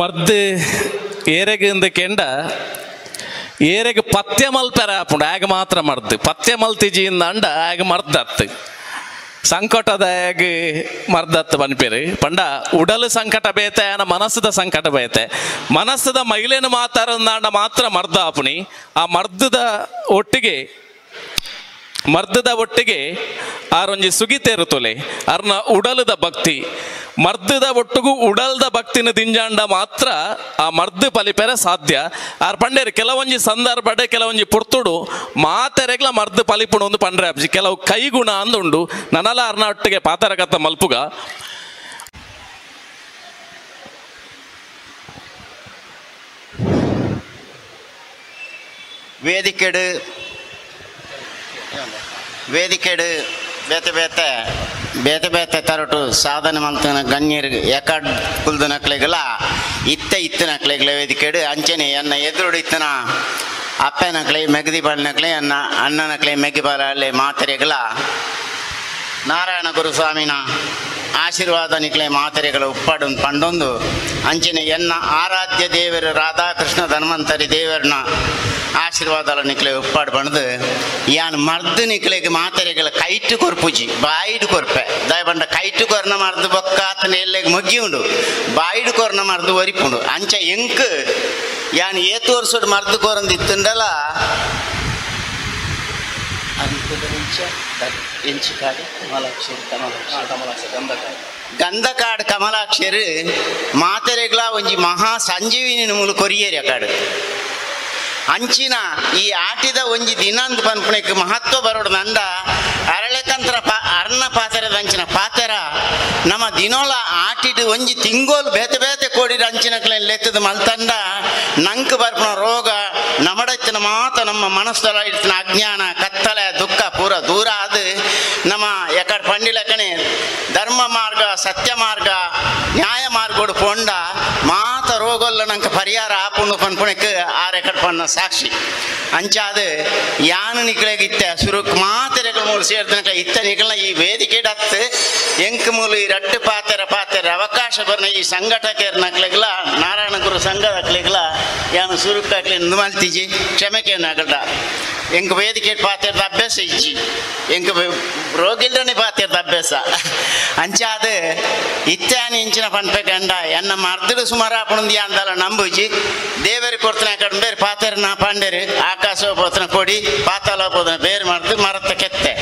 ಮರ್ದ್ ಏರೆಗ್ ಕೆಂಡ ಏರೆಗ್ ಪಥ್ಯ ಮಲ್ಪೆರ ಆಪುಂಡು ಆಗ ಮಾತ್ರ ಮರ್ದ್ ಪಥ್ಯ ಮಲ್ತಿಜಿ ಅಂಡ ಆಗ ಮರ್ದತ್ತು ಸಂಕಟದ ಆಗ ಮರ್ದತ್ತು ಪನ್ಪೇರು ಪಂಡ ಉಡಲು ಸಂಕಟ ಬೇತೆ ಆನ ಮನಸ್ಸದ ಸಂಕಟ ಬೇತೆ ಮನಸ್ಸದ ಮಹಿಳೆನ ಮಾತಾರಂದಾಂಡ ಮಾತ್ರ ಮರ್ದ ಆಪುಣಿ ಆ ಮರ್ದದ ಒಟ್ಟಿಗೆ ಆರೊಂಜಿ ಸುಗಿತೇರು ತೊಲೆ ಅರ್ನ ಉಡಲದ ಭಕ್ತಿ ಮರ್ದದ ಒಟ್ಟುಗು ಉಡಲ್ದ ಭಕ್ತಿನ ದಿಂಜಾಂಡ ಮಾತ್ರ ಆ ಮರ್ದು ಪಲಿಪೆರೆ ಸಾಧ್ಯ. ಆರ್ ಪಂಡೇರು ಕೆಲವೊಂಜಿ ಸಂದರ್ಭಡೆ ಕೆಲವೊಂಜಿ ಪುರ್ತುಡು ಮಾತೆರೆಗ್ಲ ಮರ್ದು ಪಲಿಪುಣು ಒಂದು ಪಂಡ್ರೆ ಅಬ್ಜಿ ಕೆಲವು ಕೈಗುಣ ಅಂದುಂಡು ನನಲ ಅರ್ನ ಒಟ್ಟಿಗೆ ಪಾತರಕತ್ತ ಮಲ್ಪುಗ. ವೇದಿಕೆಡು ವೇದಿಕೆಡು ಬೇತೆ ಬೇತೆ ಬೇತೆ ಬೇತೆ ತರಟು ಸಾಧನೆ ಮಲ್ತನ ಗಣ್ಯರು ಎಕಡ್ ಕುಲ್ದು ನಕ್ಲೆಗಲ ಇತ್ತ ಇತ್ತ ನಕ್ಲೆಗಳ ವೇದಿಕೆಡು ಅಂಚನೆ ಎನ್ನ ಎದುರುಡು ಇತ್ತನ ಅಪ್ಪನಕ್ಲೆ ಮೆಗದಿ ಬಾಳಿನಕ್ಲೆ ಅನ್ನ ಅಣ್ಣನಕ್ಲೆ ಮೆಗ್ಗಿ ಬಾಲಲ್ಲಿ ಮಾತೆರೆಗಳ ನಾರಾಯಣ ಗುರುಸ್ವಾಮಿನ ಆಶೀರ್ವಾದ ನಿಕ್ಲೆ ಮಾತೆರೆಗಳ ಉಪ್ಪಾಡು ಪಂಡೊಂದು ಅಂಚನೆ ಎನ್ನ ಆರಾಧ್ಯ ದೇವರು ರಾಧಾಕೃಷ್ಣ ಧನ್ವಂತರಿ ದೇವರನ್ನ ಆಶೀರ್ವಾದ ನಿಕ್ಲೆ ಉಪ್ಪಾಡು ಬಂದು ಯಾನ್ ಮರ್ದು ನಿಕ್ಲೆಗೆ ಮಾತೆರೆಗಳ ಕೈಟು ಕೊರ್ಪುಜಿ ಬಾಯಿಡು ಕೊರ್ಪೆ ದಯಬಂಡ ಕೈಟು ಕೊರ್ನ ಮರ್ದು ಬೊಕ್ಕಾತನ ಎಲ್ಲೆಗೆ ಮುಗ್ಗಿ ಉಂಡು ಬಾಯಿಡು ಕೊರ್ನ ಮರ್ದು ಒರಿಪುಂಡು ಅಂಚ ಎಂಕ್ ಯಾನ್ ಏತು ವರ್ಷಡ್ ಮರ್ದು ಕೊರಂದು ಇತ್ತುಂಡಲ ಗಂಧಕಾಡು ಕಮಲಾಕ್ಷರು ಮಾತೆರೆಗ್ಲ ಒಂಜಿ ಮಹಾ ಸಂಜೀವಿನಿ ಮೂಲು ಕೊರಿಯೇರಿ ಕಾಡು ಅಂಚಿನ ಈ ಆಟಿದ ಒಂಜಿ ದಿನಂದು ಪನ್ಪುಣಕ್ಕೆ ಮಹತ್ವ ಬರೋಡು ನಂದ ಅರಳೆಕಂತರ ಅರ್ಣ ಪಾತೆರದ ಅಂಚಿನ ಪಾತೆರ ನಮ್ಮ ದಿನೋಲ ಆಟಿಡು ಒಂಜಿ ತಿಂಗೋಲು ಬೇತೆ ಬೇತೆ ಕೋಡಿದ ಅಂಚಿನ ಲೆತ್ತದ ಮಲ್ತಂಡ ನಂಕ್ ಬರ್ಪುಣ ರೋಗ ನಮಡತ್ತಿನ ಮಾತ ನಮ್ಮ ಮನಸ್ಸಲ್ಲ ಇಡ್ತಿನ ಅಜ್ಞಾನ ಕತ್ತಲೆ ದುಃಖ ಪೂರ ದೂರ ಅದು ನಮ್ಮ ಎಕಡೆ ಪಂಡಿಲಕಣೆ ಧರ್ಮ ಮಾರ್ಗ ಸತ್ಯ ಮಾರ್ಗ ನ್ಯಾಯ ಮಾರ್ಗೋಡು ಪೊಂಡ ಮಾತ ರೋಗಲ್ಲ ನಂಗೆ ಪರಿಹಾರ ಆಪುಂಡು ಪನ್ಪುಣಕ್ಕೆ ಆರ್ ಎಕಡೆ ಪಣ್ಣ ಸಾಕ್ಷಿ ಅಂಚಾದ ಯಾನು ನಿಕ್ಲೆಗ್ ಇತ್ತೆ ಸುರುಕ್ ಮಾತೆರೆಗಳ ಮೂಲು ಸೇರ್ದನಕ ಇತ್ತ ನಿಕಲ್ನ ಈ ವೇದಿಕೆ ಡತ್ತು ಎಂಕ್ ಮೂಲು ಈ ರಡ್ಡು ಪಾತೆರ ಪಾತೆರ ಅವಕಾಶ ಬರ್ನ ಈ ಸಂಘಟಕರ ನಕ್ಲೆಗ್ಲ ನಾರಾಯಣ ಗುರು ಸಂಘದಕ್ಲೆಗ್ಲ ಯಾನು ಸುರುಕ್ ಹಾಕ್ಲಿ ಮಲ್ತಿಜಿ ಕ್ಷಮೆಕೇನು ಅಗಲ್ಡ ಎಂಕ್ ವೇದಿಕೆ ಪಾತೆರದ ಅಭ್ಯಾಸ ಇಜ್ಜಿ ಎಂಕ್ ರೋಗಿಲ್ಡನೆ ಪಾತೆರದ ಅಭ್ಯಾಸ ಅಂಚಾದ ಇತ್ತಾನಿ ಇಂಚಿನ ಪನ್ಪೆ ಗಂಡ ಎನ್ನ ಮರ್ದಡು ಸುಮಾರು ಆಪುಂದು ಅಂದಲ್ಲ ನಂಬುಜಿ ದೇವರಿ ಕೊಡ್ತಾನೆ ಕಡೆ ಬೇರೆ ಪಾತೆರ ನಾ ಪಂಡೇರು ಆಕಾಶ ಪೋತನ ಕೊಡಿ ಪಾತಾಳ ಪೋತನ ಬೇರೆ ಮರ್ದು ಮರತ್ತ ಕೆತ್ತೆ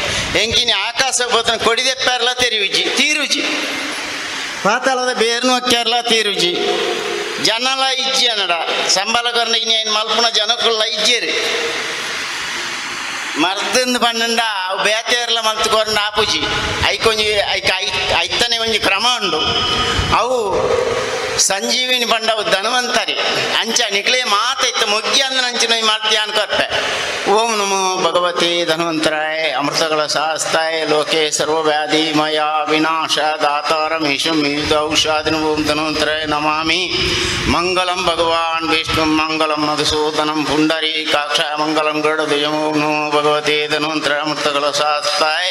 ಎಂಕಿನಿ ಆಕಾಶ ಪೋತನ ಕೊಡಿದೆಪ್ಪರ್ಲ ತೆರಿಯುಜಿ ತೀರುಜಿ ಪಾತಾಳದ ಬೇರ್ನು ಕೇರಳ ತೀರುಜಿ ಜನಲ ಇಜ್ಜಿ ಅನ್ನಡ ಸಂಬಳ ಕೊರ್ನ ಇನಿ ಐನ್ ಮಲ್ಪುನ ಜನಕುಲ್ಲ ಇಜ್ಜಿರು ಮರ್ದಂದು ಪಂಡ ಅವು ಬೇತೆರ್ಲ ಮಲ್ತು ಕೊರಂಡ ಆಪುಜಿ ಐಕೊಂಜಿ ಐಕ I ಐತನೆ ಒಂಜಿ ಕ್ರಮ ಉಂಡು ಅವು ಸಂಜೀವಿನಿ ಪಂಡವು ಧನ್ವಂತರಿ ಅಂಚ ನಿಕ್ಲೆ ಮಾತ ಇತ್ತು ಮೊಗ್ಗಿ ಅಂದ ನಂಚಿನ ಮರ್ದ್ಯಾನ್ ಕೊರ್ಪೆ. ಓಂ ನಮೋ ಭಗವತಿ ಧನ್ವಂತರಾಯ ಅಮೃತಗಳ ಶಾಸ್ತಾಯ ಲೋಕೆ ಸರ್ವವ್ಯಾಧಿ ಮಯ ವಿನಾಶ ದಾತಾರಮೀಶಂ ಔಷಾದಿನ ಓಂ ಧನ್ವಂತರಾಯ ನಮಾಮಿ. ಮಂಗಲಂ ಭಗವಾನ್ ವಿಷ್ಣು ಮಂಗಲಂ ಮಧುಸೂದನಂ ಪುಂಡರಿ ಕಾಕ್ಷ ಮಂಗಲಂ ಗರುಡಧ್ವಜಂ ಓಂ ನಮೋ ಭಗವತಿ ಧನ್ವಂತರಾಯ ಅಮೃತಗಳ ಶಾಸ್ತಾಯ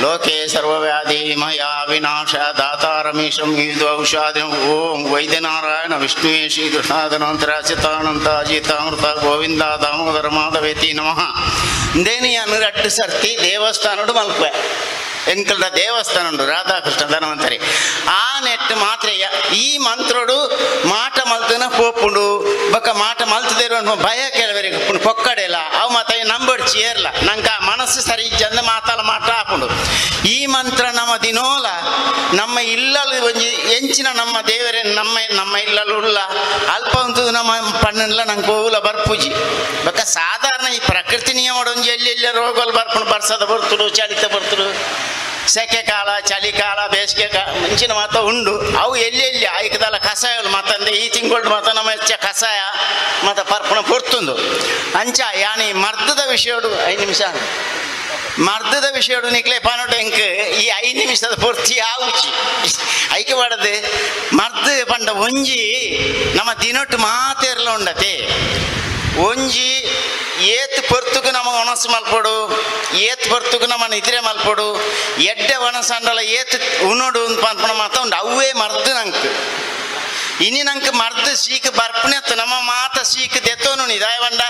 ಲೋಕೆ ಸರ್ವವ್ಯಾಧಿ ಮಯ ವಿನಾಶ ದಾತಾರಮೀಶಂ ಔಷಾದಿನ ಓಂ ವೈದ್ಯನಾರಾಯಣ ವಿಷ್ಣುವೇ ಶ್ರೀ ಕೃಷ್ಣಾಧನಂತರ ಚಿತಾನಂತ ಅಜಿತಾಮೃತ ಗೋವಿಂದ ದಾಮೋದರ ಮಾಧವೇತಿ ನಮಃ. ಇಂದೇನು ರಡ್ಡು ಸರ್ತಿ ದೇವಸ್ಥಾನಡು ಮಲ್ಪೆ ಎಂಕಲ್ದ ದೇವಸ್ಥಾನ ಉಂಡು ರಾಧಾಕೃಷ್ಣ ಧನ್ವಂತರಿ ಆ ನೆಟ್ಟು ಮಾತ್ರ ಈ ಮಂತ್ರೋಡು ಮಾಟ ಮಲ್ತನ ಪೋಪುಂಡು ಬೊಕ್ಕ ಮಾಟ ಮಲ್ತದೇರು ಭಯ ಕೆಲವರಿಗೆ ಪೊಕ್ಕಡೆಲ್ಲ ಅವು ಮಾತ ನಂಬಡ್ಚಿ ಏರ್ಲ ನಂಗೆ ಆ ಮನಸ್ಸು ಸರಿ ಇಜ್ಜಂದ ಮಾತಾಲ ಮಾಟ ಆಪುಂಡು. ಈ ಮಂತ್ರ ನಮ್ಮ ದಿನೋಲ ನಮ್ಮ ಇಲ್ಲಲು ಒಂಜಿ ಎಂಚಿನ ನಮ್ಮ ದೇವರೇ ನಮ್ಮ ನಮ್ಮ ಇಲ್ಲಲು ಉಳ್ಳ ಅಲ್ಪ ಉಂಟು ನಮ್ಮ ಪಣ್ಣಲ್ಲ ನಂಗೆ ಹೋಗುಲ ಬರ್ಪುಜಿ ಬೊಕ್ಕ ಸಾಧಾರಣ ಈ ಪ್ರಕೃತಿ ನಿಯಮ ಒಂಜಿ ಎಲ್ಲಿ ಎಲ್ಲ ರೋಗలు ಬರ್ಪುಂಡು ಬರ್ಸದ ಬರ್ತುಡು ಚಳಿತ ಬರ್ತುಡು ಸೆಕೆ ಕಾಲ ಚಳಿಕಾಲ ಬೇಸಿಗೆ ಕಾಲ ಮುಂಚಿನ ಮಾತ ಉಂಡು ಅವು ಎಲ್ಲಿ ಎಲ್ಲಿ ಐಕದಲ್ಲ ಕಷಾಯಗಳು ಮಾತಂದ್ರೆ ಈ ತಿಂಗಳು ಮಾತ ನಮ್ಮ ಹೆಚ್ಚ ಕಷಾಯ ಮತ್ತು ಪರ್ಪಣ ಪೊರ್ತುಂದು ಅಂಚ ಯಾನಿ ಮರ್ದದ ವಿಷಯಡು 5 ನಿಮಿಷ ಮರ್ದದ ವಿಷಯಡು ನಿಕ್ಲೆ ಪನೋಟ ಎಂಕ್ ಈ 5 ನಿಮಿಷದ ಪೂರ್ತಿ ಆವುಚಿ ಐಕೆ ಪಡದು ಮರ್ದು ಪಂಡ ಒಂಜಿ ನಮ್ಮ ದಿನೊಟ್ಟು ಮಾತೆರ್ಲ ಉಂಡತೆ ಒಂಜಿ ಏತ್ ಪೊರ್ತುಗು ನಮ್ಮ ಒಣಸು ಮಲ್ಪೊಡು ಏತ್ ಪೊರ್ತುಗು ನಮ್ಮ ನಿದ್ರೆ ಮಲ್ಪೊಡು ಎಡ್ಡೆ ಒಣಸಂಡಲ ಏತ್ ಉಣೋಡು ಪನ್ಪುನ ಮಾತ ಉಂಡು ಅವೇ ಮರ್ದು ನಂಕ್. ಇನಿ ನಂಗೆ ಮರ್ದು ಸೀಕ್ ಬರ್ಪುನೆತ್ತು ನಮ್ಮ ಮಾತ ಸೀಕ್ ದೆತ್ತೋನು ದಾಯವಂಡ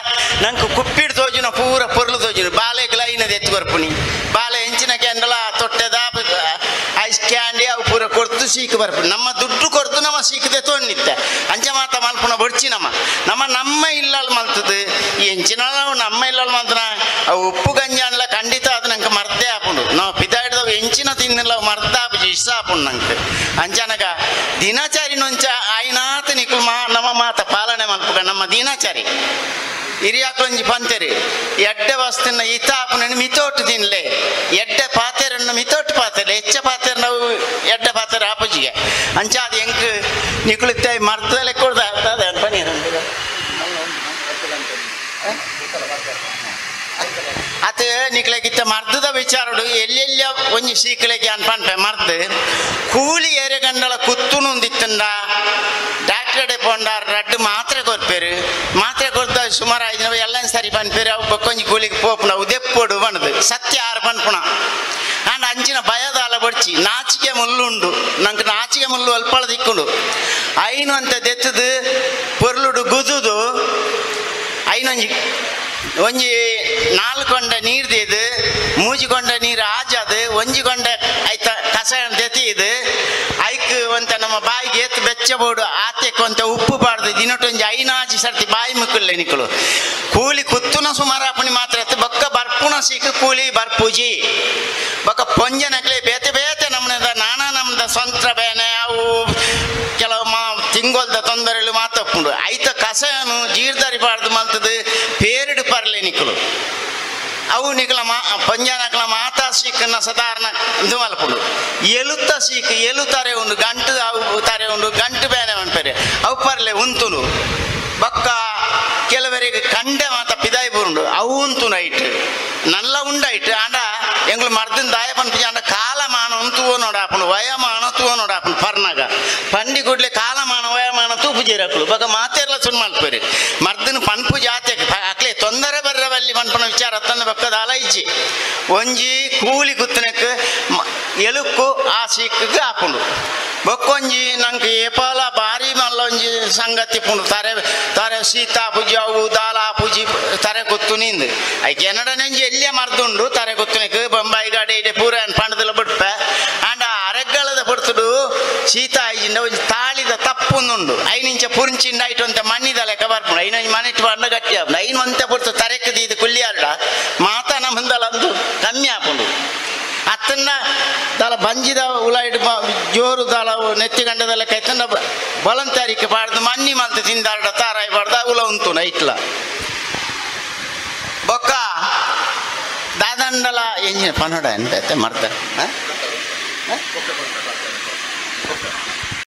ನಂಗೆ ಕುಪ್ಪಿಡ್ ತೋಜುನ ಪೂರ ಪೊರ್ಲು ತೋಜುನು ಬಾಲೆಗ್ಲ ಐನ ದೆತ್ತು ಕೊರ್ಪುನಿ ಬಾಲೆ ಎಂಚಿನ ಕ್ಯಾಂಡಲ ತೊಟ್ಟೆದ ಐಸ್ ಕ್ಯಾಂಡಿ ಅವು ಪೂರ ಕೊರ್ತು ಸೀಕ್ ಬರ್ಪುನಿ ನಮ್ಮ ದುಡ್ಡು ಕೊರ್ತು ನಮ್ಮ ಸೀಕ್ ದೆತ್ತೋನಿತ್ತೆ ಅಂಚ ಮಾತ ಮಲ್ಪುನ ಬೊಡ್ಚಿ ನಮ್ಮ ನಮ್ಮ ನಮ್ಮ ಇಲ್ಲಲ್ ಮಲ್ತದು ಎಂಚಿನ ನಮ್ಮ ಇಲ್ಲಲ್ ಮಲ್ತನ ಅವು ಉಪ್ಪು ಗಂಜಾನ್ಲ ಖಂಡಿತ ಅದು ನಂಗೆ ಮರ್ದೇ ಆಪುಂಡು ನಾವು ಪಿದಾಡ್ದವು ಎಂಚಿನ ತಿನ್ನಿಲ್ಲ ಮರ್ದ ಆಪುಜಿ ಇಷ್ಟ ಆಪುಂಡು ನಂಗೆ ಅಂಚನಗ ದಿನಚಾರಿ ನೊಂಚ ಆಯ್ನಾತ ನಿಕುಲು ಮಾ ನಮ್ಮ ಮಾತ ಪಾಲನೆ ಮಲ್ಪುಗ ನಮ್ಮ ದಿನಚಾರಿ ಹಿರಿಯಾಕೊಂಜಿ ಪಂತೆರಿ ಎಡ್ಡೆ ವಸ್ತುನ ಇತ ಆಪುನ ಮಿತೋಟು ತಿನ್ಲೆ ಎಡ್ಡೆ ಪಾತೆರನ್ನು ಮಿತೋಟು ಪಾತೆರೆ ಹೆಚ್ಚ ಪಾತೆರ ನಾವು ಎಡ್ಡೆ ಪಾತೆರ ಆಪುಜಿಗೆ ಅಂಚ ಅದು ಎಂಕ್ ನಿಕುಲಿತ್ತೆ ಮರ್ದಲೆ ಕೊಡ್ದ ಅದೇ ಪನೀರು ಅತ ನಿಕ್ಲೆಗಿತ್ತ ಮರ್ದದ ವಿಚಾರಡು ಎಲ್ಲೆಲ್ಲ ಒಂಜಿ ಸೀಕಲೆಗೆ ಅನ್ಪನ್ಪೆ ಮರ್ದು ಕೂಲಿ ಏರೆಗಂಡಲ ಕುತ್ತುನುಂದಿತ್ತಂಡ ಡಾಕ್ಟರ್ ಪೋಂಡ ರಡ್ಡು ಮಾತ್ರೆ ಕೊರ್ಪೇರು ಮಾತ್ರೆ ಕೊರ್ತ ಸುಮಾರು ಐದು ಎಲ್ಲ ಸರಿ ಪನ್ಪೇರು ಅವು ಬೊಕ್ಕೊಂಜಿ ಕೂಲಿಗೆ ಪೋಪುನ ಅವು ದೆಪ್ಪೊಡು ಬಣದು ಸತ್ಯ ಆರು ಪನ್ಪುಣ ಅಂಡ್ ಅಂಚಿನ ಭಯದಾಲ ಬಡ್ಚಿ ನಾಚಿಕೆ ಮುಳ್ಳುಂಡು ನಂಗೆ ನಾಚಿಕೆ ಮುಳ್ಳು ಅಲ್ಪಳ ದಿಕ್ಕುಂಡು ಐನು ಅಂತ ದೆತ್ತದು ಪೊರ್ಲುಡು ಗುದುದು ಐನೊಂಜಿ ಒಂಜಿ ನಾಲ್ಕು ಕೊಂಡ ನೀರು ದೇದು ಮೂಜಿ ಕೊಂಡ ನೀರು ಆಜದು ಒಂಜಿ ಕೊಂಡ ಐತ ಕಷಾಯ ದೆತ್ತಿದು ಐಕ್ ಒಂತ ನಮ್ಮ ಬಾಯಿಗೆ ಏತ್ ಬೆಚ್ಚಬೋಡು ಆತೆಕ್ ಒಂತ ಉಪ್ಪು ಪಾಡ್ದು ದಿನಟೊಂಜಿ ಐನಾಜಿ ಸರ್ತಿ ಬಾಯಿ ಮುಕ್ಕುಲ್ಲೆ ನಿಕ್ಕಳು ಕೂಲಿ ಕುತ್ತುನ ಸುಮಾರು ಅಪಣಿ ಮಾತ್ರ ಎತ್ತು ಬೊಕ್ಕ ಬರ್ಪುಣ ಸೀಕ್ ಕೂಲಿ ಬರ್ಪುಜಿ ಬೊಕ್ಕ ಪೊಂಜನಕ್ಲೆ ಬೇತೆ ಬೇತೆ ನಮ್ಮನೆದ ನಾನಾ ನಮ್ದ ಸ್ವಂತ ಬೇನೆ ಅವು ಕೆಲವು ಮಾ ತಿಂಗೊಲ್ದ ತೊಂದರೆಗಳು ಮಾತಪ್ಪುಂಡು ಐತ ಕಷಾಯನು ಜೀರ್ದಾರಿ ಪಾಡ್ದು ಮಲ್ತದು ಪೇರಿಡು ಪರ್ಲೆ ನಿಕ್ಕಳು ಅವು ನಿಕಲ ಮಾ ಪಂಜಾನಕಲ ಮಾತಾ ಸೀಕನ್ನ ಸಾಧಾರಣ ಇದು ಮಲ್ಪುಂಡು ಎಲುತ್ತ ಸೀಕ್ ಎಲು ತಾರೆ ಉಂಡು ಗಂಟು ಅವು ತಾರೆ ಉಂಡು ಗಂಟು ಬೇನೆ ಅನ್ಪೇರೆ ಅವು ಪರ್ಲೆ ಉಂತುನು ಬೊಕ್ಕ ಕೆಲವರಿಗೆ ಕಂಡೆ ಮಾತ ಪಿದಾಯಿ ಬರುಂಡು ಅವು ಉಂತುನು ಐಟ್ ನಲ್ಲ ಉಂಡೈಟ್ ಆಂಡ ಎಂಗ್ಳು ಮರ್ದಿನ ದಾಯ ಪನ್ಪುಜಿ ಆಂಡ ಕಾಲಮಾನ ಉಂತುವೋ ನೋಡಾಪುಂಡು ವಯಮಾನ ತೂವೋ ನೋಡಾಪುಂಡು ಪರ್ನಾಗ ಪಂಡಿ ಕೂಡ್ಲೆ ಕಾಲಮಾನ ವಯಮಾನ ತೂಪುಜೇರಕ್ಲು ಬೊಕ್ಕ ಮಾತೆರ್ಲ ಸುನ್ ಮಲ್ಪೇರು ಮರ್ದಿನ ಪನ್ಪುಜಿ ಆತೆಕ್ ಅಕ್ಲೆ ತೊಂದರೆ ಬರ್ರವಲ್ಲಿ ಪನ್ಪುನ ವಿಚಾರ ತನ್ನ ಬೊಕ್ಕದ ಅಲೈಜಿ ಒಂಜಿ ಕೂಲಿ ಕುತ್ತನಕ್ ಎಲುಕ್ಕು ಆ ಸೀಕ್ಗೆ ಆಪುಂಡು ಬೊಕ್ಕೊಂಜಿ ನಂಗೆ ಏಪಾಲ ಭಾರಿ ಮಲ್ಲ ಒಂಜಿ ಸಂಗತಿ ಪುಂಡು ತಾರೆ ತಾರೆ ಸೀತಾ ಪೂಜಿ ಅವು ದಾಲ ಪೂಜಿ ತಾರೆ ಗೊತ್ತು ನಿಂದು ಐಕೆ ಎನ್ನಡ ನೆಂಜಿ ಎಲ್ಲಿಯ ಮರ್ದುಂಡು ತಾರೆ ಗೊತ್ತುನಿಕ್ ಬೊಂಬಾಯಿ ಗಾಡಿ ಇಡೆ ಪೂರ ಪಂಡದಲ್ಲ ಬಿಟ್ಪೆ ಆಂಡ ಅರೆಗಳದ ಪೊರ್ತುಡು ಸೀತಾ ಐಜಿಂಡ ಒಂಜಿ ತಾಳಿದ ತಪ್ಪುಂದುಂಡು ಐನಿಂಚ ಪುರಿಂಚಿಂಡ ಐಟು ಅಂತ ಮಣ್ಣಿದ ಲೆಕ್ಕ ಬರ್ಪುಂಡು ಐನೊಂಜಿ ಮನೆಟ್ಟು ಬಂಡ ಗಟ್ಟಿ ಆಪುಂಡು ಐನು ಅಂತ ಪೊರ್ತು ತರೆಕ್ ದೀದು ಕುಲ್ಲಿಯಾರ್ಡ ಮಾತಾ ನಮ್ಮಂದಲ ಅಂದು ಕಮ್ಮಿ ಆಪುಂಡು ಅತ್ತನ್ನ ದಾಲ ಬಂಜಿದ ಉಲಾಯಿಡ್ ಜೋರು ದಾಲ ನೆತ್ತಿಗಂಡದ ಲೆಕ್ಕ ಐತನ್ನ ಬಲಂತಾರಿಕೆ ಪಾಡ್ದು ಮಣ್ಣಿ ಮಲ್ತು ತಿಂದಾರ್ಡ ತಾರಾಯಿ ಪಾಡ್ದು ಉಲ ಉಂತು ಐಟ್ಲ ಬೊಕ್ಕ ದಾದಂಡಲ ಎಂಜಿನ ಪನ್ನಡ ಎಂತ ಮರ್ದ